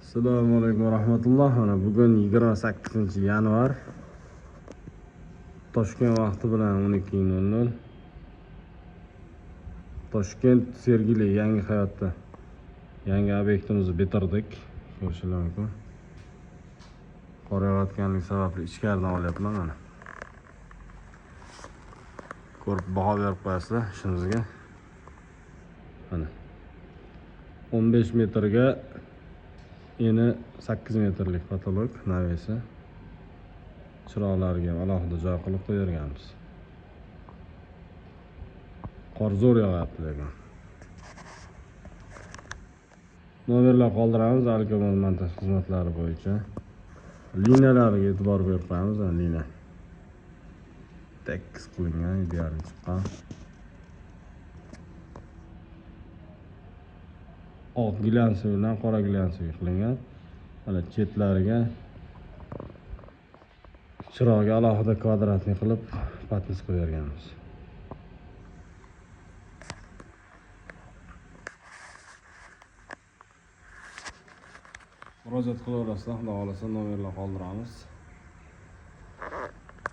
Assalomu alaykum va rahmatulloh. Mana bugun 28 yanvar. Toshkent vaqti bilan 12:00. Toshkent, Sergeli, Yangi Hayotda yangi obyektimizni bitirdik. Ko'rishingiz mumkin. Qor yog'ayotganligi sababli ichkaridan olyapman mana. Ko'rib baho berib qo'yasizlar ishimizga. Mana 15 metrga eni 8 metrlik потолок навес i. Chiroqlarga ham alohida joy qilib qo'yib. Qor zo'r yog'yapti lekin. Nomerlar qoldiramiz Alkamol montaj xizmatlari bo'yicha. Liniyalariga e'tibor berib qo'yamiz, mana liniya. Tekis qilingan, ideal chiqqan. Oq glansi bilan qora glansiga qilingan. Mana chetlariga chiroqga alohida kvadratli qilib patnis qilib berganmiz. Murojaat qilaverasizlar, xudo xohlasa nomerlar qoldiramiz.